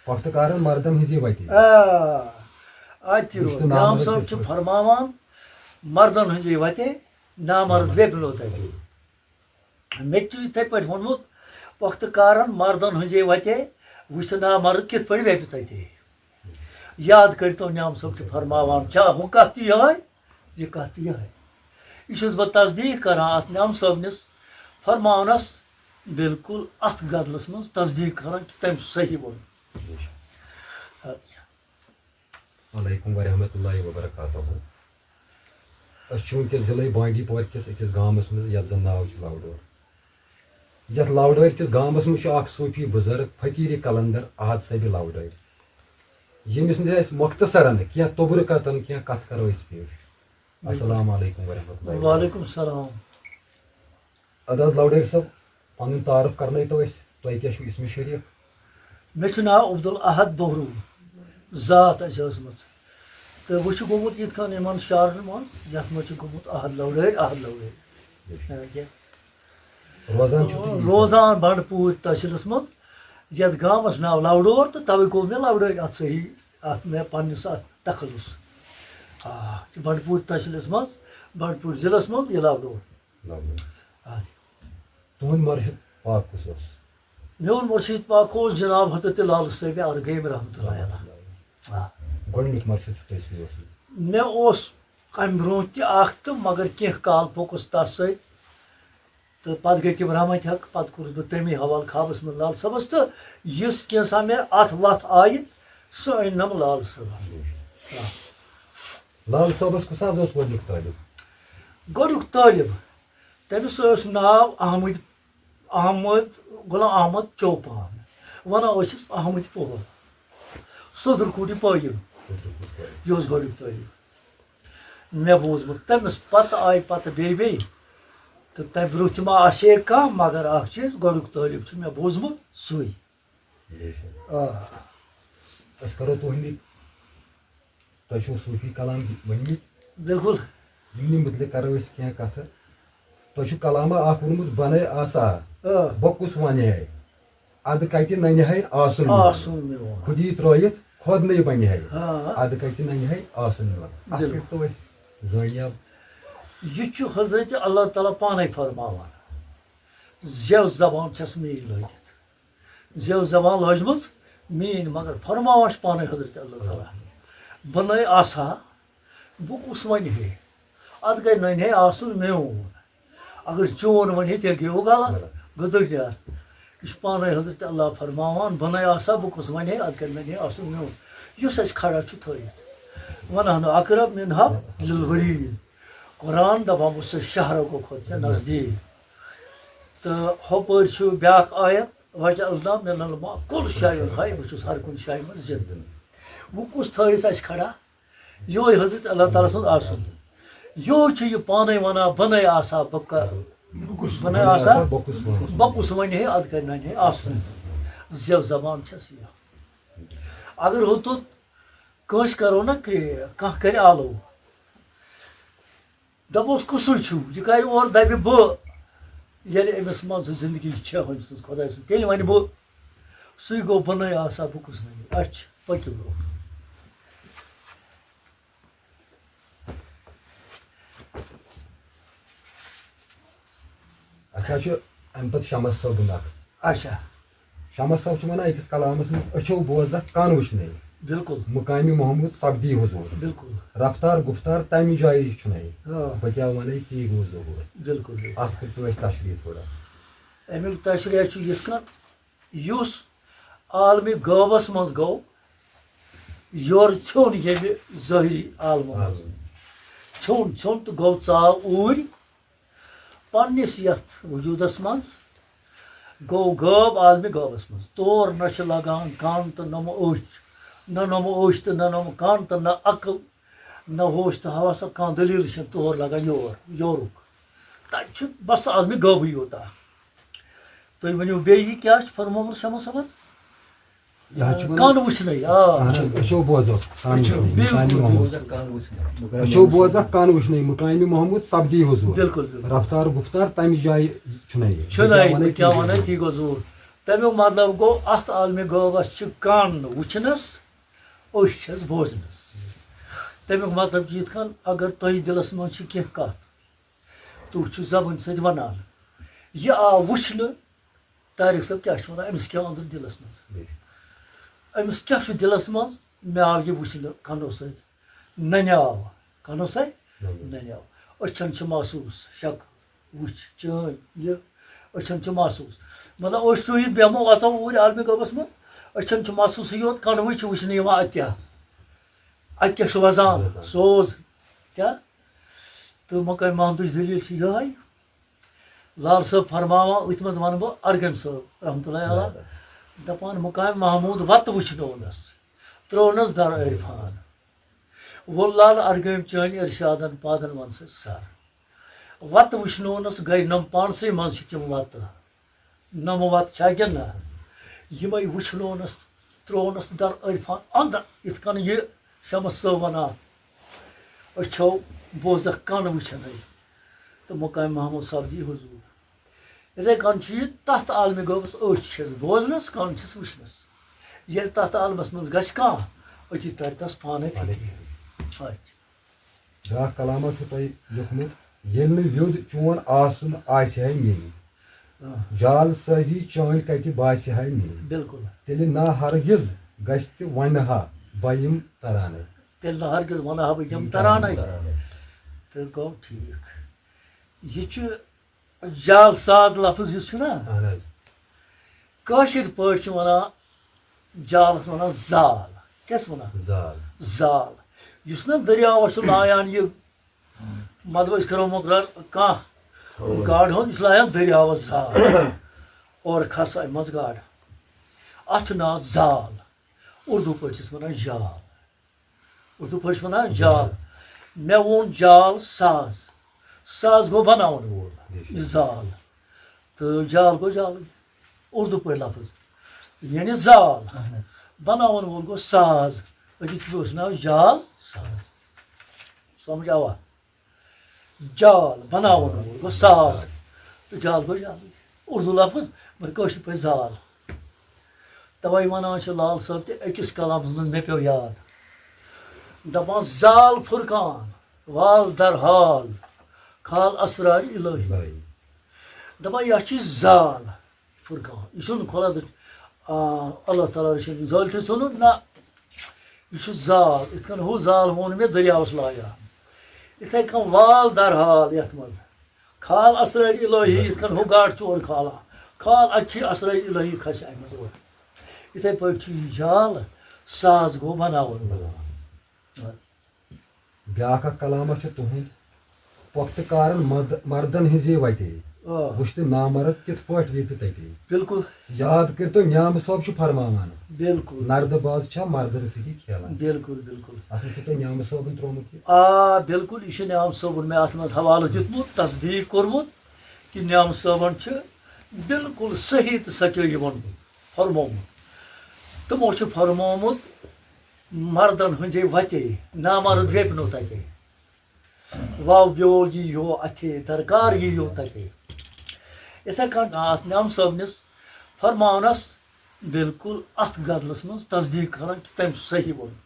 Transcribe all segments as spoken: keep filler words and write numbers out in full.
پۄختہٕ کارن مردن ہٕنٛزے وتہِ۔ آ، اتہِ تہِ یہِ چھُ روز۔ نام نامرد صٲب کِتھ چھُ پٲٹھۍ؟ فرماوان، مردن ہٕنٛزے وتہِ، نامرد بیٚکہِ لوٚت اَتہِ۔ مےٚ تہِ چھُ یِتھَے پٲٹھۍ ووٚنمُت، پۄختہٕ کارن مردن ہٕنٛزے وتہِ، وٕچھ تہٕ نامرد کِتھ پٲٹھۍ ویٚپہِ تَتہِ۔ یاد کٔرۍتو، نام صٲب چھُ فرماوان، چھا ہُہ کتھ تہِ یِہوٚے، یہِ کتھ تہِ یِہوٚے۔ یہِ چھُس بہٕ تصدیٖق کران اتھ نام صٲبنِس فرماونس، بالکل اتھ غزلس منٛز تصدیٖق کران کہِ تٔمۍ چھُ صحیح ووٚنمُت۔ وعلیکم ورحمۃ اللہ وبرکاتہ۔ أسۍ چھِ وٕنکیٚس ضلعے بانڈی پور کِس أکِس گامَس منٛز، یَتھ زَن ناو چھُ لَوڈور۔ یَتھ لَوڈورِ کِس گامَس منٛز چھُ اَکھ صوٗفی بُزرگ فقیٖر قلندر احد صٲبِ لَوڈورِ، ییٚمِس نِش أسۍ مۄختصرن کینٛہہ توبرُکاتن کینٛہہ کَتھٕ کَرو أسۍ پیش۔ السلام علیکم ورحمۃ اللہ وبرکاتہ۔ وعلیکم السلام۔ اَدٕ حظ لَوڈورِ صٲب، پَنُن تعارُف کَرنٲیتو اَسہِ، تۄہہِ کیٛاہ چھُو اِسمِ شریٖف؟ مےٚ چھُ ناو عبدالاحد بحروٗ، ذات اَسہِ ٲسمٕژ۔ تہٕ وۄنۍ چھُ گوٚمُت یِتھ کٔنۍ یِمَن شعرَن منٛز، یَتھ منٛز چھُ گوٚمُت احد لَوڈٲرۍ، احد لَوڈٲرۍ۔ یہِ کیٛاہ؟ روزان چھُو تُہۍ ییٚتہِ؟ روزان بَنٛڈٕ پوٗرۍ تحصیٖلَس منٛز، یَتھ گامَس ناو لَوڈور، تہٕ تَوَے گوٚو مےٚ لَوڈٲرۍ اَتھ صحیح، اَتھ مےٚ پنٛنِس اَتھ تخلص۔ آ، یہِ بَنٛڈٕ پوٗرۍ تحصیٖلَس منٛز، بَنٛڈٕ پوٗرۍ ضلعس منٛز یہِ لَوڈور۔ لَوڈور۔ آ۔ تُہُنٛد مرشد پاک کُس اوس؟ میون مرشد پاک اوس جناب حضرت لال صٲب ارغیم رحمتہ اللہ علیہ۔ آ۔ گۄڈٕنیُک مرشد چھُ تۄہہِ سُے اوسمُت؟ مےٚ اوس امہِ برونٛہہ تہِ اکھ تہٕ مگر کینٛہہ کال پوٚکُس تس سۭتۍ تہٕ پتہٕ گٔے تِم رحمتِ حق، پتہٕ کوٚرُس بہٕ تمی حوالہٕ خوابس منٛز لال صٲبس تہٕ یُس کینٛژھا مےٚ اتھ وتھ آیہِ سُہ أنۍ نم لال صٲبن۔ آ۔ لال صٲبس کُس حظ اوس گۄڈٕنیُک طٲلب؟ گۄڈٕنیُک طٲلب تٔمِس اوس ناو احمد احمد، غلام احمد چوپان، ونان ٲسِس احمد پوہل، صدر کوٹی پٲیِم۔ یہِ اوس گۄڈٕنیُک طٲلب۔ مےٚ بوٗزمُت تٔمِس پتہٕ آیہِ پتہٕ بیٚیہِ بیٚیہِ، تہٕ تَمہِ برٛونٛہہ تہِ ما آسہِ ہے کانٛہہ، مگر اکھ چیٖز، گۄڈٕنیُک طٲلب چھُ مےٚ بوٗزمُت سُے۔ آ۔ أسۍ کرو تُہنٛدِ، تۄہہِ چھُو صوٗفی کلام ؤنمٕتۍ، بِلکُل۔ یِمنٕے مُتعلِق کرو أسۍ کینٛہہ کتھٕ۔ تۄہہِ چھُو کلامہ اکھ ووٚنمُت، بنے آسا، آ۔ بہٕ کُس ونہِ ہے، ادٕ کتہِ ننہِ ہے آسُن میون۔ آسُن میون۔ خودی ترٲیِتھ خۄد نٕے بنہِ ہے، آ۔ ادٕ کتہِ ننہِ ہے آسُن میون۔ اتھ بِلکُل۔ پٮ۪ٹھ تو أسۍ زٲنۍ یا یہِ چھُ حضرت اللہ تعالیٰ پانے فرماوان، زیو زبان چھس میٲنۍ لٲگِتھ۔ زیو زبان لٲجمٕژ میٲنۍ، مگر فرماوان چھُ پانے حضرت اللہ تعالیٰ، بہٕ نے آسہٕ ہا، بہٕ کُس وَنہِ ہے؟ اَتھ گٔے نَنہِ ہے آسُن میون۔ اگر چون وَنہِ ہے، تیٚلہِ گٔیو غلط، گٔدٕر یار۔ یہِ چھُ پانے حضرت اللہ فرماوان، بہٕ نے آسہٕ ہا، بہٕ کُس وَنہِ ہے، اَتھ گٔے نَنہِ ہے آسُن میون۔ یُس اَسہِ کھڑا چھُ تھٲیِتھ، وَنہٕ ہن اقرب من حبل الورید۔ قرآن دَپان، بہٕ چھُس شہرو کھۄتہٕ ژےٚ نزدیٖک۔ تہٕ ہُپٲرۍ چھُ بیٛاکھ آیت، وجعلنا من الماء کل شیء حی، بہٕ چھُس ہر کُنہِ جایہِ منٛز زِندٕ۔ وۄنۍ کُس تھٲیِتھ اَسہِ کھڑا؟ یِہوٚے حضرت اللہ تعالیٰ سُنٛد آسُن۔ یِہوٚے چھُ یہِ پانَے وَنان، بہٕ نے آسہٕ ہا، بہٕ کَرٕ، بہٕ نے آسہٕ ہا، بہٕ کُس وَنہٕ؟ بہٕ کُس وَنہِ ہے، اَتھ کَرِ نَنہِ ہے آسُن۔ زٮ۪و زبان چھَس یہِ۔ اگر ہُتُتھ کٲنٛسہِ کَرو نہ کرٛیک، کانٛہہ کَرِ آلو، دَپوس، کُسُے چھُو؟ یہِ کَرِ اورٕ دَپہِ، بہٕ۔ ییٚلہِ أمِس منٛز زِندگی چھےٚ ہُمۍ سٕنٛز، خۄداے سٕنٛز، تیٚلہِ وَنہِ بہٕ۔ سُے گوٚو، بہٕ نے آسہٕ ہا، بہٕ کُس وَنہِ؟ اَچھِ، پٔکِو برٛونٛٹھ۔ اَسہِ حظ چھُ اَمہِ پَتہٕ شمس صٲبُن اَکھ۔ اچھا۔ شمس صٲب چھُ وَنان أکِس کلامَس منٛز، أچھو بوزَکھ کَن وٕچھنَے، بِلکُل۔ مُقامِ محموٗد سَپدی حضوٗر۔ بِلکُل۔ رفتار گُفتار تَمہِ جایہِ چھُنَے، آ۔ بہٕ کیٛاہ وَنَے تی گوٚو ظہوٗر۔ بِلکُل، بِلکُل۔ اَتھ کٔرۍتو اَسہِ تشریٖح تھوڑا۔ اَمیُک تشریح چھُ یِتھ کٔنۍ، یُس عالمِ غٲبَس منٛز گوٚو، یورٕ ژھیوٚن ییٚمہِ ظٲہری عالمہٕ منٛز۔ ژھیوٚن، ژھیوٚن تہٕ گوٚو ژاو اوٗرۍ پنٛنِس یَتھ وجوٗدَس منٛز، گوٚو غٲب عالمِ غٲبَس منٛز۔ تور نہ چھِ لگان کَن تہٕ نہ مہٕ أچھ، نہ نہ مہٕ أچھ تہٕ نہ نہ مہٕ کَن تہٕ نہ عقل، نہ ہوش تہٕ حواس، کانٛہہ دٔلیٖل چھِنہٕ تور لگان یور، یورُک۔ تَتہِ چھُ بس عالمِ غٲبٕے یوتاہ۔ تُہۍ ؤنِو بیٚیہِ، یہِ کیٛاہ چھُ فرمومُت شمس صٲبن؟ یہِ حظ چھُ وَنان، کَن وٕچھنَے، آ۔ اہن حظ، أچھو بوزو، کَن وٕچھنَے، بِلکُل۔ مُقامِ محموٗد۔ کَن وٕچھنَے۔ أچھو بوزَکھ کَن وٕچھنَے، مُقامِ محموٗد سَپدی حضوٗر۔ بِلکُل، بِلکُل۔ رفتار گُفتار تَمہِ جایہِ چھُنَے۔ چھُنَے، بہٕ کیٛاہ وَنَے، تی گوٚو ظہوٗر۔ تَمیُک مطلب گوٚو، اَتھ عالمِ غٲبَس چھِ کَن وٕچھنَس، أچھ چھَس بوزنَس۔ تَمیُک مطلب چھُ یِتھ کٔنۍ، اگر تۄہہِ دِلَس منٛز چھِ کینٛہہ کَتھ، تُہۍ چھِو زبٲنۍ سۭتۍ وَنان، یہِ آو وٕچھنہٕ، طارق صٲب کیٛاہ چھُ وَنان، أمِس کیٛاہ أنٛدرٕ دِلَس منٛز؟ أمِس کیٛاہ چھُ دِلَس منٛز؟ مےٚ آو یہِ وٕچھنہٕ کَنو سۭتۍ، نَنہِ آو، کَنو سۭتۍ؟ نَنہِ۔ نَنہِ آو۔ أچھَن چھِ محسوٗس، شکل، وٕچھ، چٲنۍ، یہِ، أچھَن چھِ محسوٗس۔ مطلب، أسۍ چھُ یہِ بیٚہمو، اَژو اوٗرۍ عالمِ غٲبَس منٛز، أچھَن چھُ محسوٗسٕے یوت، کَنوٕے چھُ وٕچھنہٕ یِوان اَتہِ کیٛاہ، اَتہِ کیٛاہ چھُ وَزان، وَزان۔ سوز، کیٛاہ؟ تہٕ مقام محمدٕچ دٔلیٖل چھِ یِہوٚے۔ لال صٲب فرماوان، أتھۍ منٛز وَنہٕ بہٕ ارغنۍ صٲب رحمتہ اللہ علیہ، دَپان، مقام محمود وَتہٕ وٕچھنوونَس، ترٛوونَس در عرفان۔ ووٚل لال ارغنۍ چٲنۍ ارشادن پادن وَن سا سر۔ وَتہٕ وٕچھنوونَس گٔے نَم پانسٕے منٛز چھِ تِم وَتہٕ۔ نَم وَتہٕ چھا کِنہٕ نہ؟ یِمَے وٕچھنوونَس، ترٛوونَس در عرفان اَندر، یِتھ کٔنۍ یہِ شمس صٲب وَنان، أچھو بوزکھ کَن وٕچھنَے۔ تہٕ مقام محمود صاحب دی حضور۔ یِتھَے کٔنۍ چھُ یہِ تَتھ عالمِ غٲبَس، أچھ چھَس بوزنَس، کَن چھَس وٕچھنَس۔ ییٚلہِ تَتھ عالمَس منٛز گژھِ کانٛہہ، أتی تَرِ تَس پانَے پانَے فِکرِ۔ اچھا۔ بیٛاکھ کلامہ چھُ تۄہہِ لیوٗکھمُت، ییٚلہِ نہٕ ویوٚد چون آسُن آسہِ ہے میٚنہِ۔ آ۔ جال سٲزی چٲنۍ کتہِ باسہِ ہے میٚنہِ۔ بِلکُل۔ تیٚلہِ نا ہرگز گژھِ تہِ ونہِ ہا بہٕ یِم ترانَے۔ تیٚلہِ نا ہرگز ونہٕ ہا بہٕ یِم ترانَے۔ ترانَے۔ تہٕ گوٚو ٹھیٖک۔ یہِ چھُ جال ساز لفظ یُس چھُنہ، اہن حظ۔ کٲشِر پٲٹھۍ چھِ وَنان جالَس وَنان زال۔ کیٛاہ چھِ وَنان؟ زال۔ زال۔ یُس نہ دٔریاوَس چھُ لایان یہِ، مطلب، أسۍ کَرو مُقرر کانٛہہ گاڈٕ ہُنٛد، یہِ چھُ لایان دٔریاوَس زال۔ اورٕ کھسہٕ اَمہِ منٛز گاڈٕ۔ اَتھ چھُ ناو زال۔ اُردو پٲٹھۍ چھِس وَنان جال۔ اُردو پٲٹھۍ چھِ وَنان جال۔ مےٚ ووٚن جال ساز۔ ساز گوٚو بَناوَن وول۔ بے شک۔ یہِ زال۔ تہٕ جال گوٚو جالٕے۔ اُردو پٲٹھۍ لفظ۔ یعنی زال۔ اہن حظ۔ بَناوَن وول گوٚو ساز۔ أتی چھُ اوس ناو جال ساز۔ سَمٕجھ آوا؟ جال بَناوَن وول گوٚو ساز۔ تہٕ جال گوٚو جالٕے۔ اُردو لفظ، مگر کٲشِر پٲٹھۍ زال۔ تَوَے وَنان چھِ لال صٲب تہِ أکِس کلامَس منٛز مےٚ پیوٚو یاد۔ دَپان، زال فرقان، وال در حال، کھال اسرار الہی۔ الہی۔ دَپان، یَتھ چھِ زال فرقان۔ یہِ چھُنہٕ خۄدا تہٕ، آ، اللہ تعالیٰ رٔچھِنۍ زٲلۍ تہِ ژھُنُن، نہ۔ یہِ چھُ زال، یِتھ کٔنۍ ہُہ زال ووٚن مےٚ دٔریاوَس لایان۔ یِتھَے کٔنۍ وال در حال یَتھ منٛز۔ کھال اسرار الہی، یِتھ کٔنۍ ہُہ گاڈٕ چور کھالان۔ کھال اَتہِ چھِ اسرار الہی کھسہِ اَمہِ منٛز اورٕ۔ یِتھَے پٲٹھۍ چھُ یہِ جال، ساز گوٚو بَناوُن۔ بیٛاکھ اکھ کلامہ چھُ تُہُنٛد، پۄختہٕ کارن مد-، مردن ہٕنٛزے وتے۔ آ۔ وُچھ تہٕ نامرد کِتھ پٲٹھۍ ویپہِ تتے۔ بِلکُل۔ یاد کٔرۍتو، نیامہٕ صٲب چھُ فرماوان، بِلکُل۔ نردٕ باز چھا مردن سۭتی کھیلان۔ بِلکُل، بِلکُل۔ اتھ منٛز چھُ تۄہہِ نیامہٕ صٲبن ترٛوومُت یہِ۔ آ، بِلکُل، یہِ چھُ نیامہٕ صٲبن مےٚ اتھ منٛز حوالہٕ دیُتمُت، تصدیٖق کوٚرمُت کہِ نیامہٕ صٲبن چھُ بِلکُل صحیح تہٕ سچٲیی ووٚنمُت، فرمومُت۔ تِمو چھُ فرمومُت، مردن ہٕنٛزے وتے، نامرد ویپہِ نہٕ تتے۔ واو بیول یی یو اتھے، درکار یی یو تتے۔ یِتھے کٔنۍ اتھ نیامہٕ صٲبنِس فرماونس بِلکُل اتھ غزلس منٛز تصدیٖق کران کہِ تٔمۍ چھُ صحیح ووٚنمُت۔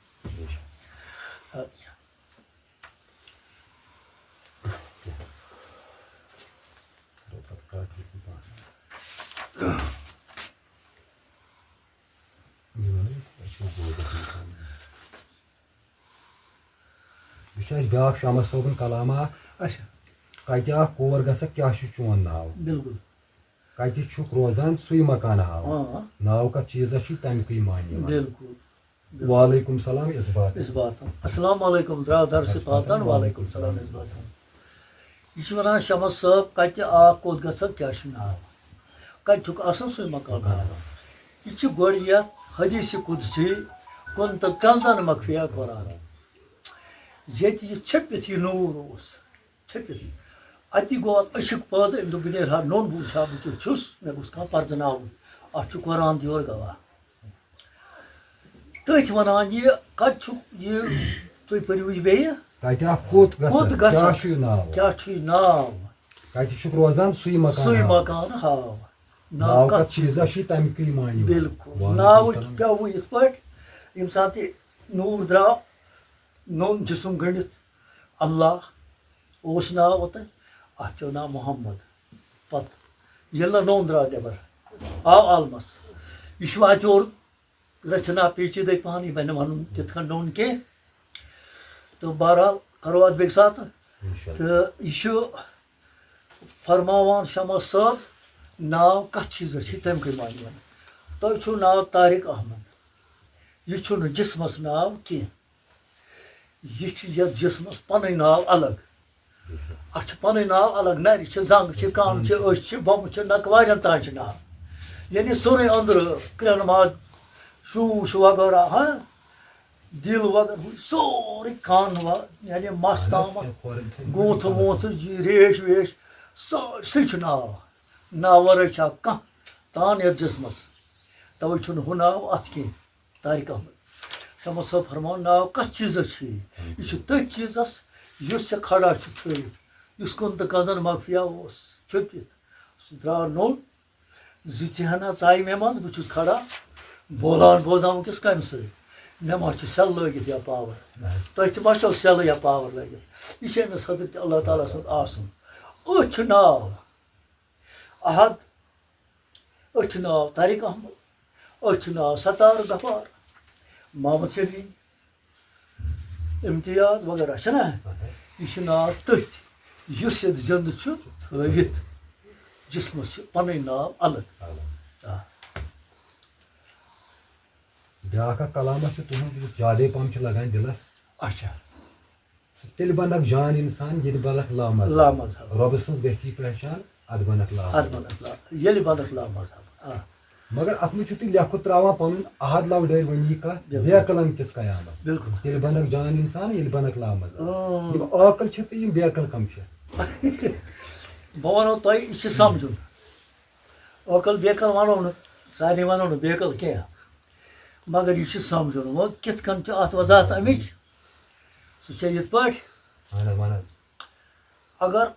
یہِ چھُ اَسہِ بیٛاکھ شمس صٲبُن کلام اکھ۔ اچھا۔ کتہِ اکھ کور گژھکھ، کیٛاہ چھُ چون ناو؟ بِلکُل۔ کتہِ چھُکھ روزان، سُے مکان ہاو۔ آ۔ ناو کتھ چیٖزس چھُے، تمیُکُے معنی وَن۔ بِلکُل۔ وعلیکم السلام، اثبات۔ اثبات۔ السلام علیکم، درٛاو درسِ پاتن، وعلیکم السلام، اثبات۔ یہِ چھُ وَنان، شمس صٲب، کَتہِ آکھ، کوٚت گژھکھ، کیٛاہ چھُ ناو؟ کَتہِ چھُکھ آسان، سُے مکان ہاو۔ یہِ چھُ گۄڈٕ یَتھ حدیثِ قدسی، کُن تہٕ کنزن مخفیہ قرآن۔ ییٚتہِ یہِ چھٔپِتھ یہِ نوٗر اوس، چھٔپِتھ۔ اَتی گوٚو اَتھ عشق پٲدٕ، أمۍ دوٚپ، بہٕ نیرٕ ہا نوٚن، بہٕ وٕچھِ ہا، بہٕ کیُتھ چھُس، مےٚ گوٚژھ کانٛہہ پرزٕناوُن۔ اَتھ چھُ قرآن تہِ یورٕ گواہ۔ تٔتھۍ وَنان، یہِ کَتہِ چھُ، یہِ تُہۍ پٔرِو یہِ بیٚیہِ۔ کَتہِ اَکھ کوٚت گژھان؟ کوٚت گژھان؟ کیٛاہ چھُ یہِ ناو؟ کیٛاہ چھُ یہِ ناو؟ کَتہِ چھُکھ روزان؟ سُے مکان سُے ہاو۔ مکان ہاو۔ ناو کتھ چیٖزس چھُ، تَمہِ کُے معنی وَنان۔ بِلکُل۔ وعلیکُم ناو السلام۔ پیوٚو یِتھ پٲٹھۍ، ییٚمہِ ساتہٕ یہِ نوٗر درٛاو، نوٚن جسم گٔنٛڈِتھ اللہ اوس ناو اوترٕ، اَتھ پیوٚو ناو محمد۔ پتہٕ ییٚلہِ نہٕ نوٚن درٛاو نٮ۪بر، آو عالمس۔ یہِ چھُ اَتہِ یورٕ رَژھِ ہنا پیچیدَے پَہَن، یہِ بَنہِ وَنُن تِتھ کٔنۍ نوٚن کینٛہہ۔ تہٕ بہرحال کَرو اَتھ بیٚکہِ ساتہٕ۔ اِنشاءاللہ۔ تہٕ یہِ چھُ فرماوان شمس صٲب، ناو کَتھ چیٖزَس چھِ تَمہِ کُے معنی وَنان۔ تۄہہِ چھُو ناو طارق احمد، یہِ چھُنہٕ جسمَس ناو کینٛہہ، یہِ چھُ یَتھ جسمَس پَنٕنۍ ناو الگ۔ اَتھ چھِ پَنٕنۍ ناو الگ، نَرِ چھِ، زنٛگ چھِ، کَن چھِ، أچھ چھِ، بۄمہٕ چھِ، نَکھ، واریاہَن تام چھِ ناو۔ یعنی سورُے أنٛدرٕ، کرٛٮ۪ن ماز، شوٗش وغیرہ، ہاں، دِل وغیرہ، ہُہ سورُے کَن و-، یعنی مَس تامَتھ، گونٛژھٕ وونٛژھٕ، یہِ ریش ویش، سٲرسٕے چھُ ناو۔ ناو وَرٲے چھا کانٛہہ تان یَتھ جسمَس؟ تَوَے چھُنہٕ ہُہ ناو اَتھ کینٛہہ۔ طارق احمد۔ شمس صٲب فرماوان، ناو کَتھ چیٖزَس چھُ یہِ؟ یہِ چھُ تٔتھۍ چیٖزَس، یُس ژےٚ کھڑا چھُ تھٲوِتھ، یُس کُن تہٕ کَنزَن مخفیہ اوس چھُپِتھ۔ سُہ درٛاو نوٚن، زِ ژٕ ہنا ژایہِ مےٚ منٛز، بہٕ چھُس کھڑا، بولان بوزان وٕنکیٚس کَمہِ سۭتۍ؟ مےٚ ما چھُ سیٚل لٲگِتھ یا پاور؟ تۄہہِ تہِ ما چھو سیٚلہٕ یا پاور لٲگِتھ؟ یہِ چھُ أمِس حضرت اللہ تعالیٰ سُنٛد آسُن۔ أتھۍ چھُ ناو احد، أتھۍ چھُ ناو طارق احمد، أتھۍ چھُ ناو ستار غفار، محمد شفیع، امتیاز وغیرہ چھُنہ؟ یہِ چھُ ناو تٔتھۍ، یُس ییٚتہِ زِندٕ چھُ تھٲوِتھ۔ جسمس چھُ پنٕنۍ ناو الگ۔ آ۔ بیٛاکھ اکھ کلامہ چھُ تُہُنٛد، یُس زیادَے پہم چھُ لگان دِلس۔ اچھا۔ ژٕ تیٚلہِ بنکھ جان انسان، ییٚلہِ بنکھ لامذہب۔ لامذہب۔ رۄبہٕ سٕنٛز گژھی پہچان، ادٕ بنکھ لامذہب۔ ادٕ بنکھ لا-، ییٚلہِ بنکھ لامذہب۔ آ۔ مگر اتھ منٛز چھُ تُہۍ لیکھُت تراوان پنُن احد لو ڈٲرۍ ؤنی کتھ، بِلکُل۔ بیقلن کِس قیامت۔ بِلکُل۔ تیٚلہِ بنکھ جان انسان، ییٚلہِ بنکھ لامذہب۔ اۭں۔ یِم عٲقل چھِ تہٕ یِم بیقل کم چھِ؟ بہٕ ونو تۄہہِ، یہِ چھُ سمجھُن۔ عٲقل بیقل ونو نہٕ، سارنٕے ونو نہٕ بیقل کینٛہہ۔ مگر یہِ چھُ سمجھُن، وۄنۍ کِتھ کٔنۍ چھِ اتھ وضاحت امِچ؟ سُہ چھےٚ یِتھ پٲٹھۍ، اہن حظ، وَن حظ۔ اگر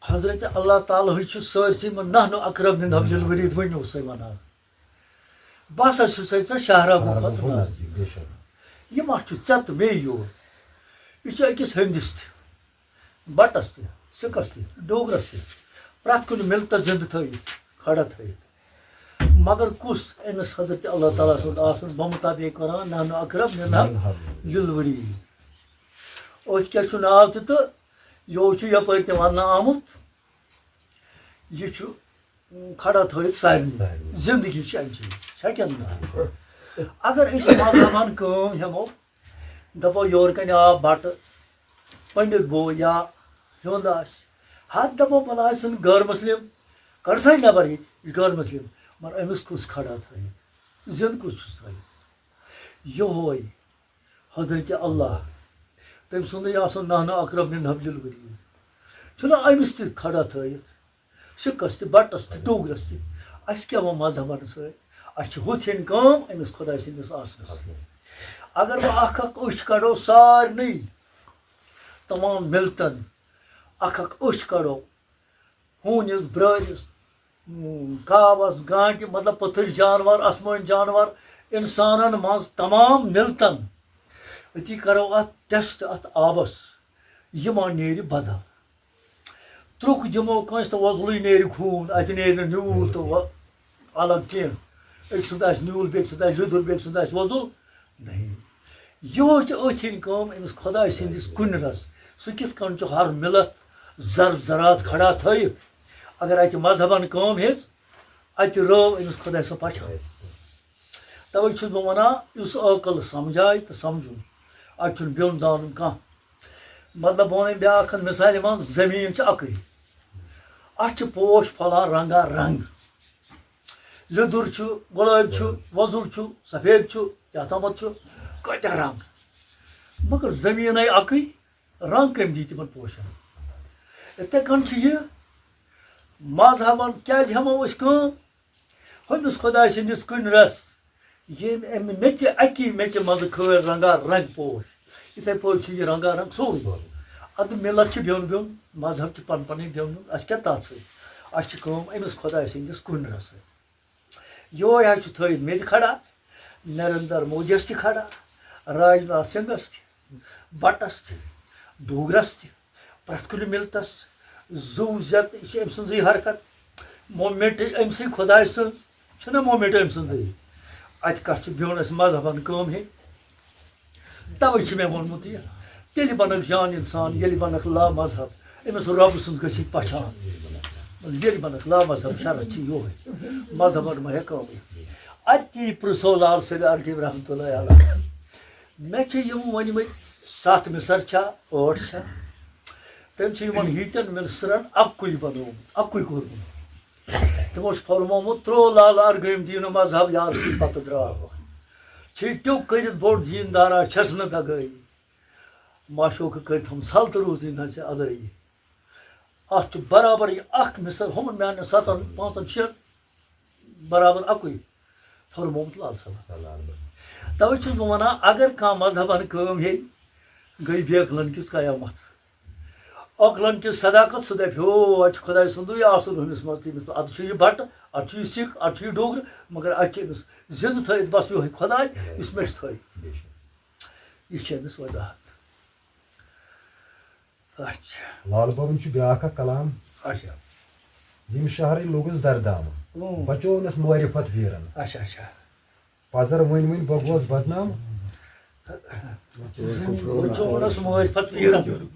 حضرت اللہ تعالیٰ ہٕے چھُ سٲرسٕے منٛز، نحن اقرب من حبل الورید، وۄنۍ اوس سُے وَنان، بہٕ ہسا چھُسے ژےٚ شاہراہو کھۄتہٕ نزدیٖک۔ بے شک۔ یہِ ما چھُ ژےٚ تہٕ مے یوت؟ یہِ چھُ أکِس ہیٚندِس تہِ، بَٹَس تہِ، سِکَس تہِ، ڈوگرَس تہِ، پرٛٮ۪تھ کُنہِ مِلتَس زِندٕ تھٲوِتھ، کھڑا تھٲوِتھ۔ مگر کُس أمِس حضرت اللہ تعالیٰ سُنٛد آسُن بمطابق قرآن، نحن اقرب من حبل الورید۔ أتھۍ کیٛاہ چھُ ناو تہِ تہٕ یہِ چھُ یَپٲرۍ تہِ وَننہٕ آمُت، یہِ چھُ کھڑا تھٲوِتھ سارنٕے۔ سارنٕے۔ زِندگی چھِ اَمہِ چی، چھا کِنہٕ نہ؟ اگر أسۍ مذہبن کٲم ہٮ۪مو، دَپو یورٕ کَنہِ آو بَٹہٕ، پنڈت بوے یا ہیوٚنٛد آسہِ، ہَتھ دَپو بَلہٕ آسہِ سُہ غٲر مُسلِم، کَڑ سا یہِ نٮ۪بر ییٚتہِ، یہِ چھُ غٲر مُسلِم، مگر أمِس کُس کھڑا تھٲوِتھ؟ زِندٕ کُس چھُس تھٲوِتھ؟ یِہوے حضرت اللہ، تٔمۍ سُنٛدُے آسُن نحن اقرب من حبل الورید۔ چھُنہ أمِس تہِ کھڑا تھٲوِتھ، سِکَس تہِ، بَٹَس تہِ، ڈوگرَس تہِ۔ اَسہِ کیٛاہ وۄنۍ مذہبَن سۭتۍ؟ اَسہِ چھِ ہُتھ ہِنۍ کٲم أمِس خۄداے سٕنٛدِس آسنَس۔ اگر وۄنۍ اَکھ اَکھ أچھ کَڑو سارنٕے، تمام مِلتَن، اَکھ اَکھ أچھ کَڑو، ہوٗنِس، برٛٲرِس، اۭں، کاوَس، گانٹہِ، مطلب پٔتھٕرۍ جانوَر، آسمٲنۍ جانوَر، اِنسانَن منٛز تمام مِلتَن۔ أتی کَرو اَتھ ٹٮ۪سٹ اَتھ آبَس، یہِ ما نیرِ بدل۔ ترُک دِمو کٲنٛسہِ تہٕ وۄزلٕے نیرِ خوٗن، اَتہِ نیرِ نہٕ نیوٗل تہٕ وۄ-، الگ کینٛہہ۔ أکۍ سُنٛد آسہِ نیوٗل، بیٚکہِ سُنٛد آسہِ لیوٚدُر، بیٚکہِ سُنٛد آسہِ وۄزُل۔ نہیں۔ یِہوٚے چھِ أتھۍ ہِنٛدۍ کٲم أمِس خۄداے سٕنٛدِس کُنرَس۔ سُہ کِتھ کٔنۍ چھُ ہر مِلت زر زرات کھڑا تھٲیِتھ؟ اگر اَتہِ مذہبَن کٲم ہیٚژ، اَتہِ رٲو أمِس خۄداے سُنٛد پَچھان۔ تَوَے چھُس بہٕ وَنان، یُس عٲقل سَمجھایہِ تہٕ سَمجھُن، اَتہِ چھُنہٕ بیوٚن زانُن کانٛہہ۔ مطلب، بہٕ وَنہٕ بیٛاکھ کَتھ، مِثالہِ منٛز زٔمیٖن چھِ اَکٕے، اَتھ چھِ پوش پھۄلان رنٛگا رنٛگ۔ لیٚدُر چھُ، گۄلٲبۍ چھُ، وۄزُل چھُ، سفید چھُ، کیٛاہ تامَتھ چھُ، کۭتیٛاہ رنٛگ۔ مگر زٔمیٖنَے اَکٕے، رنٛگ کٔمۍ دی تِمَن پوشَن؟ یِتھَے کٔنۍ چھُ یہِ مذہبَن، کیٛازِ ہٮ۪مو أسۍ کٲم؟ ہُمِس خۄداے سٕنٛدِس کُنرَس، ییٚمۍ أمۍ میٚژِ، اَکی میٚژِ منٛزٕ کھٲلۍ رنٛگا رنٛگ پوش، یِتھَے پٲٹھۍ چھُ یہِ رنٛگا رنٛگ سورُے۔ اَدٕ مِلت چھِ بیوٚن بیوٚن، مذہب چھِ پَنُن پَنٕنۍ بیوٚن بیوٚن، اَسہِ کیٛاہ تَتھ سۭتۍ؟ اَسہِ چھِ کٲم أمِس خۄداے سٕنٛدِس کُنرَس سۭتۍ۔ یہوے حظ چھُ تھٲوِتھ مےٚ تہِ کھڑا، نریندر مودیَس تہِ کھڑا، راجناتھ سنگھس تہِ، بٹس تہِ، ڈوگرس تہِ، پرٛٮ۪تھ کُنہِ مِلتس۔ زُو زٮ۪تھ، یہِ چھِ أمۍ سٕنٛزٕے حرکت۔ مومینٹ أمۍ سٕے خۄداے سٕنٛز، چھُنہ مومینٹ أمۍ سٕنٛزٕے۔ اَتہِ کَتھ چھُ بیوٚن اَسہِ مذہبن کٲم ہیٚنۍ؟ تَوَے چھُ مےٚ ووٚنمُت یہِ، تیٚلہِ بنکھ جان اِنسان، ییٚلہِ بنکھ لا مذہب، أمِس رۄبہٕ سٕنٛز گٔژھِتھ پہچان۔ ییٚلہِ بنکھ لا مذہب، شرط چھِ یِہوٚے، مذہبن مہ ہیٚکو۔ اَتی پرٛژھو لال سید ارغیب رحمتہ اللہ علیہ۔ مےٚ چھِ یِم ؤنۍمٕتۍ ستھ مِصر چھا، ٲٹھ چھا؟ تٔمۍ چھِ یِمن ییٖتٮ۪ن مِصرن اَکُے بنوومُت، اَکُے کوٚرمُت۔ تِمو چھُ فرمومُت، "ترٛوو لال ارغٲمۍ دیٖنہٕ مذہب یار سٕے پتہٕ درٛاو۔ چھِ ٹیوٚک کٔرِتھ بوٚڑ دیٖندارا چھَس نہٕ دگٲیی۔ معشوقہٕ کٔرۍ تھَم سَل تہٕ روٗزٕے نہ ژےٚ ادٲیی۔" اَتھ چھُ برابر یہِ اَکھ مِصر ہُمَن میٛانٮ۪ن سَتَن، پانٛژَن، شٮ۪ن برابر اَکُے فرمومُت لال صٲبَن۔ تَوَے چھُس بہٕ وَنان، اگر کانٛہہ مذہبَن کٲم ہیٚیہِ، گٔے بے عقلَن کِژھ قیامَتھ۔ عقلَن کِژھ صداقت، سُہ دَپہِ، "ہو، اَتہِ چھُ خۄداے سُنٛدُے آسُن ہُمِس منٛز، تٔمِس منٛز۔ اَتہِ چھُ یہِ بَٹہٕ، اَتہِ چھُ یہِ سِکھ، اَتہِ چھُ یہِ ڈوگرٕ، مگر اَتہِ چھُ أمِس زِندٕ تھٲوِتھ بَس یِہوٚے خۄداے، یُس مےٚ چھُ تھٲوِتھ۔" یہِ چھِ أمِس وضاحت۔ اچھا۔ لال بابن چھُ بیٛاکھ اکھ کلام۔ اچھا۔ ییٚمہِ شہرٕے لوٚگُس دردامہٕ، اۭں۔ بچوونس معرفت ویرن۔ اچھا، اچھا۔ پزر ؤنۍ ؤنۍ بہٕ گوس بدنام۔ بچوونس معرفت ویرن۔ وٕچھُم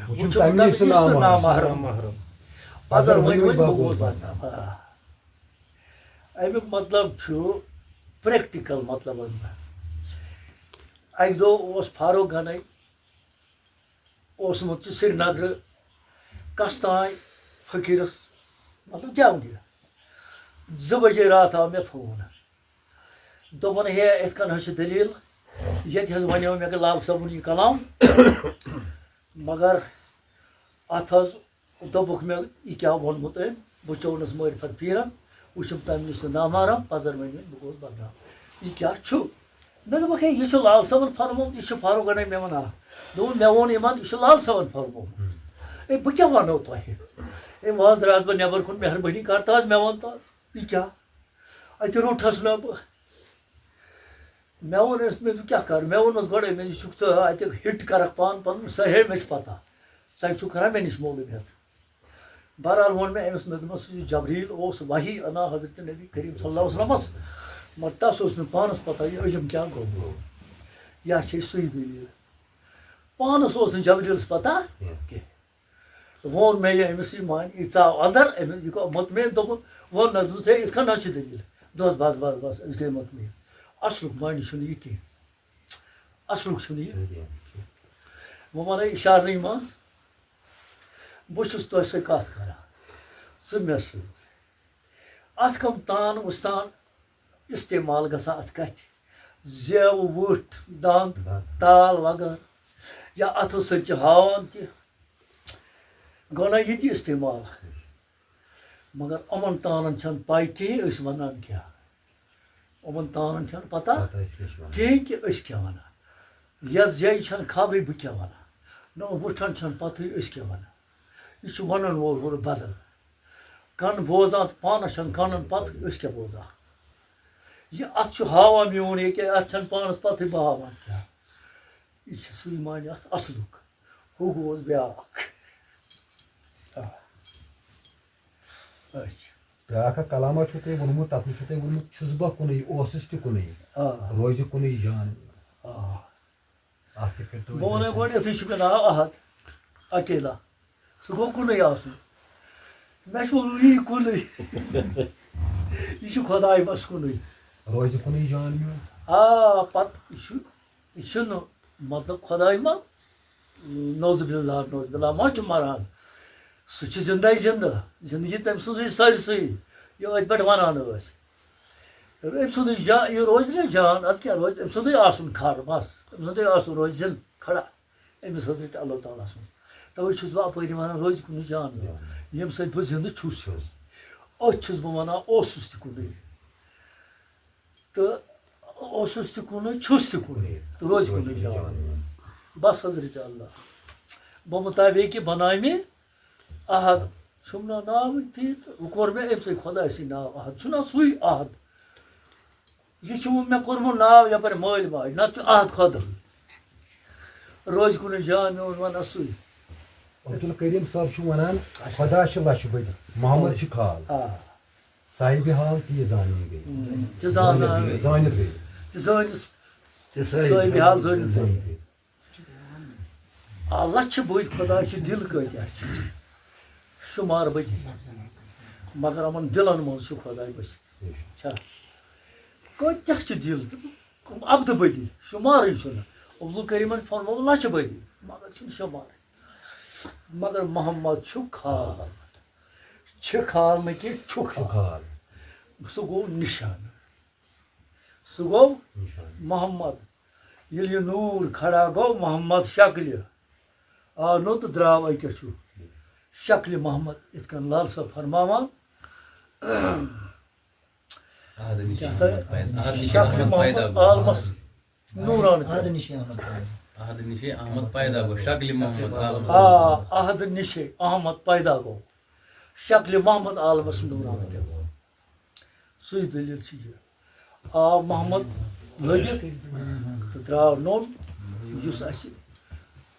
وٕچھُم تمہِ نِش سُہ تمہِ نِش سُہ نامحرم۔ نامحرم۔ پزر ؤنۍ ؤنۍ بہٕ گوس بدنام۔ آ۔ امیُک مطلب چھُ، پریکٹیکل مطلب وَنہٕ بہٕ۔ اکہِ دۄہ اوس فاروق گنے اوسمُت چھُ سرینگرٕ کستانۍ فقیٖرس، مطلب، گٮ۪ونہِ۔ زٕ بجے راتھ آو مےٚ فون۔ دوٚپُن، "ہے، یِتھ کٔنۍ حظ چھِ دٔلیٖل، ییٚتہِ حظ وَنیو مےٚ لال صٲبُن یہِ کلام، مگر اَتھ حظ دوٚپُکھ مےٚ، یہِ کیٛاہ ووٚنمُت أمۍ؟ بہٕ چوونَس معرفت پیٖرن، وٕچھُم تَمہِ نِش سُہ نامحرم، پَزر ؤنۍ ؤنۍ بہٕ گوس بدنام۔ یہِ کیٛاہ چھُ؟" مےٚ دوٚپُکھ، "ہے، یہِ چھُ لال صٲبن فرمومُت، یہِ چھُ فاروق گنے مےٚ وَنان۔" دوٚپُن، "مےٚ ووٚن یِمن، یہِ چھُ لال صٲبن فرمومُت۔ ہے، بہٕ کیٛاہ وَنو تۄہہِ؟ ہے، وۄنۍ حظ درٛاس بہٕ نٮ۪بر کُن، مہربٲنی کر تہٕ حظ مےٚ وَن تہٕ، یہِ کیٛاہ؟" اَتہِ روٚٹہَس نہٕ بہٕ۔ مےٚ ووٚن أمِس، مےٚ دوٚپ، "کیٛاہ کَرٕ؟" مےٚ ووٚنمَس گۄڈَے، مےٚ دوٚپ، "ژٕ چھُکھ ژٕ اَتہِ ہِٹ کَرَکھ پانہٕ پَنُن، سُہ ہے مےٚ چھِ پَتہ۔ ژٕ چھُکھ کَران مےٚ نِش معلوٗم ہٮ۪تھ۔" بہرحال ووٚن مےٚ أمِس، مےٚ دوٚپمَس، "سُہ چھُ جبریٖل اوس وحی اَنان حضرت نبی کریم صلی اللہ علیہ وسلمَس، مگر تَس اوس نہٕ پانَس پَتہ یہِ عجم کیٛاہ گوٚو، یا چھے سُے دٔلیٖل۔" پانَس اوس نہٕ جبریٖلَس پَتہ کینٛہہ۔ ووٚن مےٚ یہِ أمِس، یہِ مانہِ، یہِ ژاو اَندَر، أمِس یہِ گوٚو مطمئن، دوٚپُن، ووٚن نہ، دوٚپُن، "ہے، یِتھ کٔنۍ نہ چھِ دٔلیٖل۔" دوٚپُس، "بَس، بَس، بَس، أسۍ گٔے مطمئن۔ اَصلُک معنی چھُنہٕ یہِ کینٛہہ۔ اَصلُک چھُنہٕ یہِ۔" وۄنۍ وَنَے اِشارنٕے منٛز، بہٕ چھُس تۄہہِ سۭتۍ کَتھ کَران، ژٕ مےٚ سۭتۍ۔ اَتھ کَم تان وُستان استعمال گژھان اَتھ کَتھِ؟ زیو، وُٹھ، دَنٛد، دَنٛد۔ تال وغٲرٕ، یا اَتھو سۭتۍ چھِ ہاوان تہِ، گوٚو نہ یہِ تہِ استعمال؟ مگر یِمَن تانَن چھَنہٕ پَے کِہیٖنۍ أسۍ وَنان کیٛاہ۔ یِمَن تانَن چھَنہٕ پَتہ پَتہ أسۍ کیٛاہ چھِ وَنان۔ کِہیٖنۍ کہِ أسۍ کیٛاہ وَنان۔ یَتھ جایہِ چھَنہٕ خبرٕے بہٕ کیٛاہ وَنان۔ نہ یِم وُٹھَن چھَنہٕ پَتہٕے أسۍ کیٛاہ وَنان۔ یہِ چھُ وَنَن وول ہورٕ بدل۔ کَن بوزان تہٕ پانَس چھَنہٕ کَنَن پَتہٕ أسۍ کیٛاہ بوزان۔ یہِ اَتھ چھُ ہاوان میون ییٚکیٛاہ، اَتھ چھَنہٕ پانَس پَتہٕے بہٕ ہاوان کیٛاہ۔ یہِ چھُ سُے معنی اَتھ اَصلُک۔ ہُہ گوٚوُس بیٛاکھ۔ آ۔ اچھا۔ بیٛاکھ اَکھ کلامہ چھُو تۄہہِ ووٚنمُت، تَتھ منٛز چھُو تۄہہِ ووٚنمُت، "چھُس بہٕ کُنُے، اوسُس تہِ کُنُے، آ۔ روزِ کُنُے جان۔" آ۔ اَتھ تہِ کٔرۍتو بہٕ وَنَے اَسہِ گۄڈٕنٮ۪تھٕے چھُ مےٚ ناو احد، اکیلا۔ سُہ گوٚو کُنُے آسُن۔ مےٚ چھُ ووٚنمُت، یی کُنُے۔ یہِ چھُ خۄداے بَس کُنُے۔ روزِ کُنُے جان میون۔ آ، پَتہٕ یہِ چھُ، یہِ چھُنہٕ، مطلب، خۄداے ما، نعوذ باللہ، نعوذ باللہ، ما چھُ مَران۔ سُہ چھُ زِندَے زِندٕ۔ زِندگی تٔمۍ سٕنٛزٕے سٲرسٕے۔ یہِ أتھۍ پٮ۪ٹھ وَنان ٲسۍ۔ أمۍ سُنٛدُے جا-، یہِ روزِ نہ جان، اَدٕ کیٛاہ روزِ؟ أمۍ سُنٛدُے آسُن کھڑ، بَس۔ أمۍ سُنٛدُے آسُن روزِ زِندٕ، کھڑا۔ أمِس حضرت اللہ تعالیٰ سُنٛد۔ تَوَے چھُس بہٕ اَپٲرۍ وَنان، روزِ کُنُے جان میون، ییٚمہِ سۭتۍ بہٕ زِندٕ چھُس۔ أتھۍ چھُس بہٕ وَنان، اوسُس تہِ کُنُے۔ تہٕ اوسُس تہِ کُنُے، چھُس تہِ کُنُے، تہٕ روزِ کُنُے جان میون۔ بَس حضرت اللہ۔ بمطابق بنامی احد۔ چھُم نہٕ ناوٕے تی تہٕ وۄنۍ کوٚر مےٚ أمۍ سٕے خۄداے سٕے ناو احد۔ چھُنہ سُے احد؟ یہِ چھُ وۄنۍ مےٚ کوٚرمُت ناو یَپٲرۍ مٲلۍ ماجہِ، نَتہٕ چھُ احد خۄداے۔ روزِ کُنُے جان میون وَنان سُے۔ عبدالکریم صٲب چھُ وَنان، خۄدا چھِ لَچھِ بٔدۍ، محمد چھِ کھال۔ آ۔ صاحبِ حال تی زانٕنۍ گٔے۔ تہِ زانان۔ زٲنِتھ گٔے۔ تہِ زٲنِس۔ تہِ صٲحبِ حال زٲنِس۔ زٲنِتھ گٔے۔ آ، لَچھِ بٔدۍ خۄداے چھِ دِل کۭتیٛاہ چھِ۔ شُمار بٔدی۔ مگر یِمَن دِلَن منٛز چھُ خۄداے بٔسِتھ۔ چھا؟ کۭتیٛاہ چھِ دِل تہٕ اَبدٕ بٔدی۔ شُمارٕے چھُنہٕ۔ عبدالکریٖمَن فرموو لَچھِ بٔدی۔ مگر چھُنہٕ شُمارٕے۔ مگر محمد چھُ کھال۔ چھِ کھال نہٕ کینٛہہ، چھُ چھُ کھال۔ کھال۔ سُہ گوٚو نِشان۔ سُہ گوٚو نِشان۔ محمد۔ ییٚلہِ یہِ نوٗر کھڑا گوٚو محمد شکلہِ، آو نوٚو تہٕ درٛاو أکِس چھُ شکلہِ محمد، یِتھ کٔنۍ لال صٲب فرماوان۔ احد نِش کیٛاہ سا؟ احمد پیدا، احد نِش شکلہِ احمد پیدا محمد گوٚو۔ عالمس نوٗران احد نِش احمد پیدا۔ احد نِش احمد پیدا گوٚو، شکلہِ محمد عالم۔ آ، احد نِشے احمد پیدا گوٚو۔ شکلہِ محمد عالمس نوٗران۔ سُے دٔلیٖل چھِ یہِ۔ آو محمد لٔگِتھ تہٕ درٛاو نوٚن، یُس اَسہِ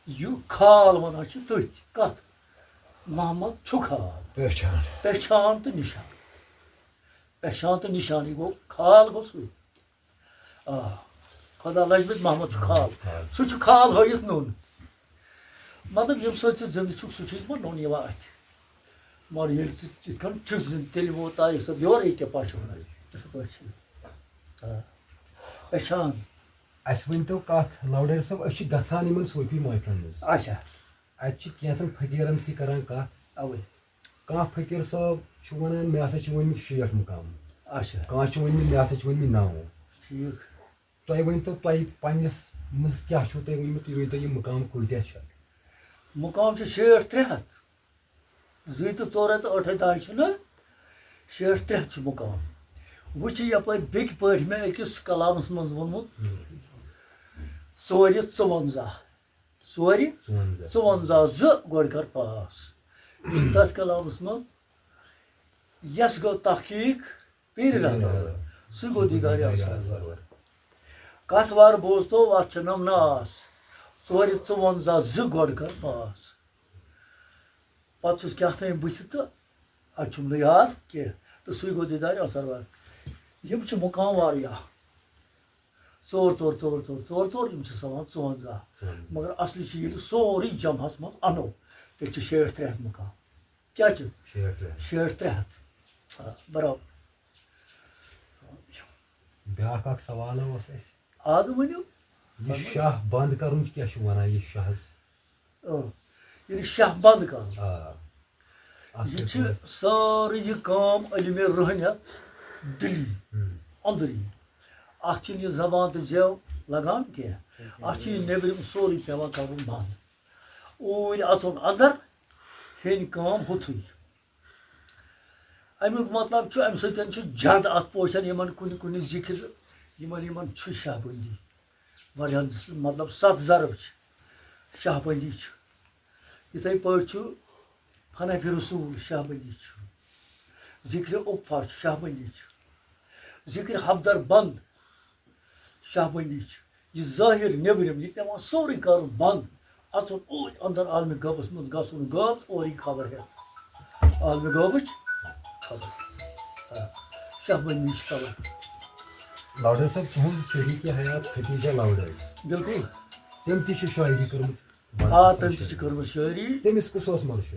یہِ کھال وَنان چھِ تٔتھۍ۔ کَتھ؟ محمد چھُ کھال۔ پہچان۔ پہچان تہٕ نِشان۔ پہچان تہٕ نِشان، یہِ گوٚو کھال گوٚو سُے۔ آ، خۄدا لَجہِ بٔتۍ محمد چھُ کھال۔ سُہ چھُ کھال ہٲیِتھ نوٚن۔ مطلب، ییٚمہِ سۭتۍ ژٕ زِندٕ چھُکھ، سُہ چھُے یِمَن نوٚن یِوان اَتھِ۔ مگر ییٚلہِ ژٕ یِتھ کٔنۍ چھُکھ زِندٕ، تیٚلہِ ووت طارق صٲب یورٕ، ییٚکیٛاہ پَشوُن اَسہِ۔ یِتھَے پٲٹھۍ چھِ۔ آ۔ پہچان۔ اَسہِ ؤنۍ تو کَتھ، لَوڈٲرۍ صٲب، أسۍ چھِ گژھان یِمَن صوٗفی محفلَن منٛز۔ اچھا۔ اَتہِ چھِ کینٛژَن فقیٖرَن سۭتۍ کَران کَتھ۔ اَوَے۔ کانٛہہ فقیٖر صٲب چھُ وَنان، مےٚ ہسا چھِ ؤنۍمٕتۍ شیٹھ مُقام۔ اچھا۔ کانٛہہ چھُ ؤنۍمٕتۍ، مےٚ ہسا چھِ ؤنۍمٕتۍ نَو۔ ٹھیٖک۔ تۄہہِ ؤنۍ تو، تۄہہِ پنٛنِس منٛز کیٛاہ چھُو تۄہہِ ؤنۍمُت، تُہۍ ؤنۍ تو، یِم مُقام کۭتیٛاہ چھِ؟ مُقام چھِ شیٹھ ترٛےٚ ہَتھ۔ زٕے تہٕ ژور ہَتھ تہٕ ٲٹھے دَہے چھُنہ؟ شیٹھ ترٛےٚ ہَتھ چھِ مُقام۔ وۄنۍ چھِ یَپٲرۍ بیٚکہِ پٲٹھۍ مےٚ أکِس کلامَس منٛز ووٚنمُت، ژورِ ژُوَنزاہ۔ ژورِ ژُوَنزاہ۔ ژُوَنزاہ زٕ گۄڈٕ کر پاس۔ یہِ چھُ تَتھ کلامَس منٛز، یَس گوٚو تحقیٖق پیٖرِ رحمت، سُہ گوٚو دیٖدارِ افسر۔ کتھ وار بوزتو، اتھ چھنم ناس۔ ژورِ ژُونزہ زٕ گۄڈٕ کر پاس۔ پتہٕ چھُس کیٛاہ تام بٕتھِ تہٕ اتہِ چھُم نہٕ یاد کینٛہہ۔ تہٕ سُے گوٚو دیٖدارِ افسر وار۔ یِم چھِ مُقام واریاہ۔ ژور ژور ژور ژور ژور ژور، یِم چھِ سَمان ژُونزہ۔ مگر اصلی چھِ ییٚلہِ سورُے جمعس منٛز انو، تیٚلہِ چھِ شیٹھ ترٛےٚ ہتھ مُقام۔ کیٛاہ چھِ؟ شیٹھ ترٛےٚ ہتھ۔ شیٹھ ترٛےٚ ہتھ۔ آ، برابر۔ بیٛاکھ اکھ سوال اوس اَسہِ۔ آز ؤنِو۔ یہِ شاہ بنٛد کرُن کیٛاہ چھُ وَنان یہِ شاہس؟ اۭں۔ ییٚلہِ شاہ بنٛد کرُن۔ آ۔ اَتھ یہِ کیٛاہ چھِ چھُ؟ سٲرٕے یہِ کٲم علمِ روحٲنیت دِلی، ہُم۔ أنٛدری۔ اَتھ چھِنہٕ یہِ زبان تہٕ زٮ۪و لگان کینٛہہ۔ اَتھ چھِ یہِ نیٚبرِم سورُے پٮ۪وان کرُن بنٛد۔ اوٗرۍ اَژُن اَندر، ہیٚنۍ کٲم ہُتھُے۔ اَمیُک مطلب چھُ، اَمہِ سۭتۍ چھُ جد اَتھ پوشان یِمن کُنہِ کُنہِ ذِکر، یِمن یِمن چھُ شاہ بندی۔ واریاہن مطلب ستھ ضرب چھِ، شاہ بندی چھِ۔ یِتھَے پٲٹھۍ چھُ فنحِ رسول شاہ بندی چھُ، ذِکرِ اُقفا چھُ شاہ بندی چھُ، ذِکرِ حبدر بند شاہ بندی چھِ۔ یہِ ظٲہِر نیٚبرِم، یہِ پٮ۪وان سورُے کَرُن بنٛد۔ اَژُن اوٗرۍ اَندَر عالمِ غٲبَس منٛز گژھُن، غٲب اورٕے خبر ہٮ۪تھ۔ عالمِ غٲبٕچ خبر۔ آ، شاہ بندی چھِ خبر۔ لوڈر صٲب، تُہُنٛد شریٖکہِ حیات ختیجہ لوڈر، بِلکُل۔ تٔمۍ تہِ چھِ شٲعری کٔرمٕژ۔ آ، تٔمۍ تہِ چھِ کٔرمٕژ شٲعری۔ تٔمِس کُس اوس مرشد؟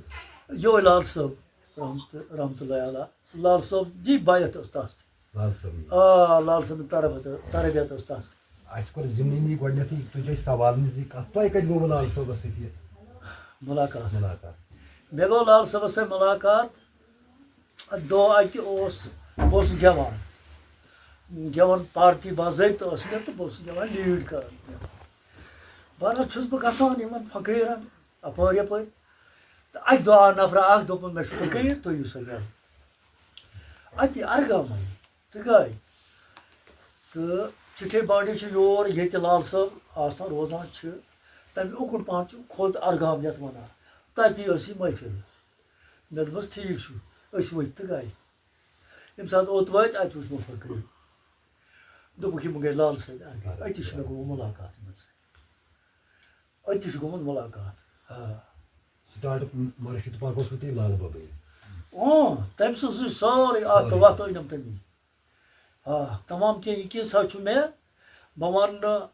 یِہوٚے لال صٲب، رحمت، رحمتہ اللہ علیہ۔ لال صٲب جی بیعت ٲس تَس۔ لال صٲبٕنۍ۔ آ، لال صٲبٕنۍ تربیت، تربیت ٲس تَس۔ اَسہِ کوٚر ضِمنی گۄڈٕنٮ۪تھٕے تُج اَسہِ سوال نِش زِ کَتھ، تۄہہِ کَتہِ گوٚوٕ لال صٲبَس سۭتۍ یہِ مُلاقات۔ مُلاقات؟ مےٚ گوٚو لال صٲبَس سۭتۍ مُلاقات۔ دۄہ اَکہِ اوس، بہٕ اوسُس گٮ۪وان۔ گٮ۪وَن پارٹی باضٲبطہٕ ٲس مےٚ تہٕ بہٕ اوسُس گٮ۪وان، لیٖڈ کَران۔ بہرحال چھُس بہٕ گژھان یِمَن فقیٖرَن اَپٲرۍ یَپٲرۍ۔ تہٕ اَکہِ دۄہ آو نفرا اَکھ، دوٚپُن، "مےٚ چھُ فقیٖر، تُہۍ یِیِو سا گٮ۪وُن۔" اَتہِ اَرگامَے۔ تہٕ گٔے۔ تہٕ چِٹھے بانڈی چھُ یور، ییٚتہِ لال صٲب آسان روزان چھِ۔ تَمہِ اُکُن پَہَن چھُ کھوٚت اَرگام یَتھ وَنان۔ تَتی ٲس یہِ محفِل۔ مےٚ دوٚپمَس، "ٹھیٖک چھُ، أسۍ ؤتھۍ تہٕ گٔے۔" ییٚمہِ ساتہٕ اوٚت وٲتۍ، اَتہِ وٕچھ مےٚ فقیٖر۔ دوٚپُکھ، "یِمَن گٔے لالہٕ سۭتۍ اَکہِ۔" أتی چھِ مےٚ گوٚمُت مُلاقات یِمَن سۭتۍ۔ أتی چھُ گوٚمُت مُلاقات۔ آ۔ سٹارٹ مرشد پاک اوسوٕ تۄہہِ لال بابے؟ اۭں، تٔمۍ سٕنٛز سُہ سورُے اَتھ تہٕ سورُے۔ وَتھ أنِم تٔمی۔ آ، تمام کینٛہہ یہِ کینٛژھا چھُ مےٚ، بہٕ وَنہٕ نہٕ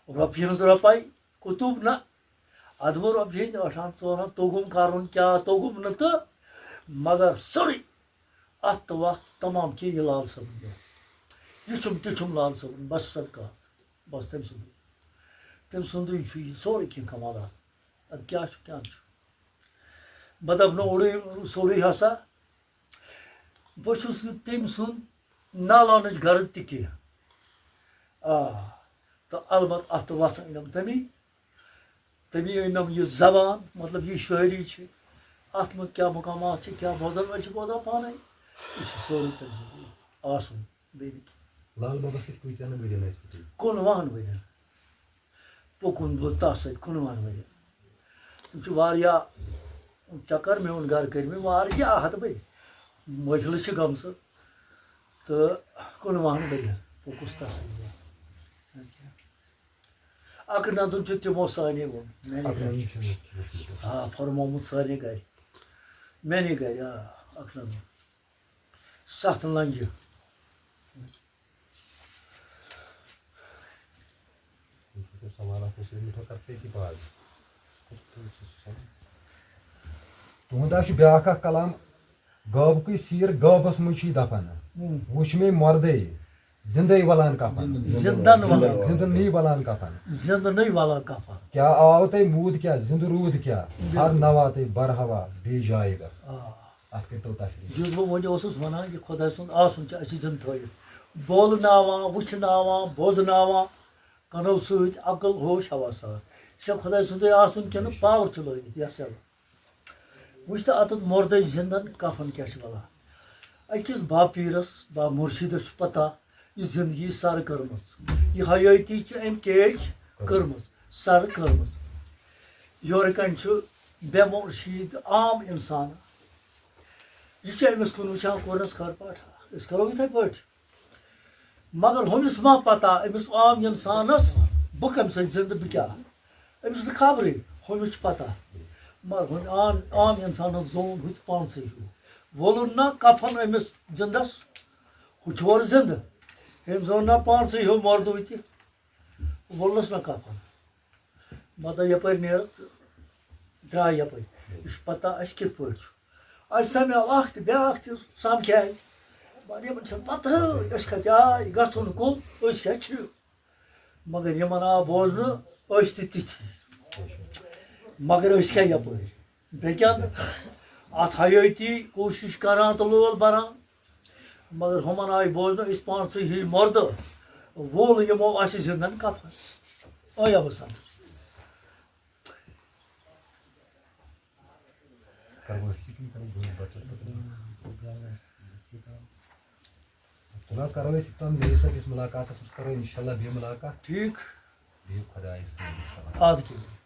رۄپیہِ ہٕنٛز رۄپَے، قطب نہ، اَدٕ وۄنۍ رۄپیہِ ہٕنٛدۍ ٲٹھَن ژورَن توٚگُم کَرُن کیٛاہ توٚگُم نہٕ تہٕ، مگر سورُے اَتھ تہٕ وَتھ تمام کینٛہہ یہِ لال صٲبُن دِیُن۔ یہِ چھُم تہِ چھُم لال صٲبُن، بَس صدقہٕ۔ بَس تٔمۍ سُنٛدُے۔ تٔمۍ سُنٛدُے چھُ یہِ سورُے کینٛہہ کمالات۔ اَدٕ کیٛاہ چھُ، کیٛاہ چھُ؟ بہٕ دَپہٕ نہٕ اوٚڑُے سورُے ہسا۔ بہٕ چھُس نہٕ تٔمۍ سُنٛد نالانٕچ غرض تہِ کینٛہہ۔ آ، تہٕ البتہ اَتھ تہٕ وَتھ أنِم تٔمی۔ تٔمی أنِم یہِ زبان، مطلب، یہِ شٲعری چھِ۔ اَتھ منٛز کیٛاہ مقامات چھِ، کیٛاہ بوزَن وٲلۍ چھِ بوزان پانَے۔ یہِ چھُ سورُے تٔمۍ سُنٛدُے آسُن۔ بیٚیہِ نہٕ کینٛہہ۔ لال بابس سۭتۍ کۭتیاہن ؤرین ٲسِو تُہۍ؟ کُنوُہن ؤرین۔ پوٚکُن بہٕ تَس سۭتۍ کُنوُہن ؤرین۔ تِم چھِ واریاہ چکر میون گرٕ کٔرمٕتۍ، واریاہ ہتہٕ بٔدۍ۔ مٲفِلہٕ چھِ گٔمژٕ تہٕ کُنوُہن ؤرین پوٚکُس تَس سۭتۍ بہٕ۔ اکہٕ ندُن چھُ تِمو سانے ووٚن، میانے اکہٕ گرِ۔ ندُن چھُ مےٚ ووٚنمُت۔ آ، فرمومُت سانے گرِ۔ میانے گرِ، آ، اکہٕ ندُن۔ ستھ لنجہِ۔ سوال اکھ اوس یہِ مِٹھو کَتھ سۭتی پاز۔ تُہُنٛد حظ چھُ بیٛاکھ اکھ کلام، غٲبکُے سیٖر غٲبس منٛز چھُے دفن۔ ہُم۔ وُچھ مےٚ مردے، زندے ولان کفن۔ زندن ولان۔ زندٕ نٕے ولان کفن۔ زندٕ نٕے ولان کفن۔ کیٛاہ آو تۄہہِ موٗد کیٛاہ، زندٕ روٗد کیٛاہ؟ بِلکُل۔ ہر نوا تۄہہِ برہوا بے جایہِ گا۔ آ۔ اَتھ کٔرۍتو تشریح۔ یُس بہٕ وۄنۍ اوسُس وَنان، یہِ خۄداے سُنٛد آسُن چھُ اَسہِ زِندٕ تھٲوِتھ۔ بولناوان، وٕچھناوان، بوزناوان، کَنو سۭتۍ عقل ہوش ہوا سان۔ یہِ چھا خۄداے سُنٛدُے آسُن کِنہٕ پاور چھُ لٲگِتھ یَتھ سیلہٕ؟ وٕچھ تہٕ اَتَتھ مُردَے زِندَن کَفَن کیٛاہ چھِ وَلان۔ أکِس باپیٖرَس، با مُرشِدَس چھُ پَتہ، یہِ زِندگی سَر کٔرمٕژ، یہِ حیٲتی چھِ أمۍ کیچ کٔرمٕژ، سَر کٔرمٕژ۔ یورٕ کَنۍ چھُ بے مُرشِد عام اِنسان۔ یہِ چھُ أمِس کُن وٕچھان، کوٚرنَس خٲر پٲٹھۍ۔ أسۍ کَرو یِتھَے پٲٹھۍ۔ مگر ہُمِس ما پَتہ، أمِس عام اِنسانَس، بہٕ کَمہِ سۭتۍ زِندٕ، بہٕ کیٛاہ؟ أمِس نہٕ خبرٕے، ہُمِس چھُ پَتہ۔ مگر ہُمہِ عام، عام اِنسانَس زون ہُہ تہِ پانسٕے ہیوٗ۔ وولُن نہ کَفَن أمِس زِندَس، ہُہ چھُ اورٕ زِندٕ۔ أمۍ زون نہ پانسٕے ہیوٗ مردوٗ تہِ، وولنَس نہ کَفَن۔ مطلب، یَپٲرۍ نیرٕ تہٕ درٛاے یَپٲرۍ۔ یہِ چھُ پَتہ اَسہِ کِتھ پٲٹھۍ چھُ۔ اَسہِ سَمیو اَکھ تہِ بیٛاکھ تہِ سَمکھے۔ مگر یِمَن چھَنہٕ پَتہٕے، أسۍ کَتہِ آے، گژھُن کُن، أسۍ کیٛاہ چھِ۔ مگر یِمَن آو بوزنہٕ، أسۍ تہِ تِتھی۔ مگر أسۍ کیٛاہ یَپٲرۍ؟ بیٚیہِ کیٛاہ؟ اَتھ حیٲتی کوٗشِش کَران تہٕ لول بَران۔ مگر ہُمَن آے بوزنہٕ، أسۍ پانسٕے ہِوۍ مردٕ، وول یِمو اَسہِ زِندَن کَفَن۔ آیا بہٕ سَمجھ؟ کرو أسۍ یہِ کِنہٕ کرو برونٛہہ پتہٕ؟ تیٚلہِ حظ کرو أسۍ اختتام، بیٚیِس أکِس مُلاقاتَس منٛز کرو اِنشاءاللہ بیٚیہِ مُلاقات۔ ٹھیٖک۔ بِہِو خۄدایَس حوالہٕ۔ اَدٕ کیٛاہ۔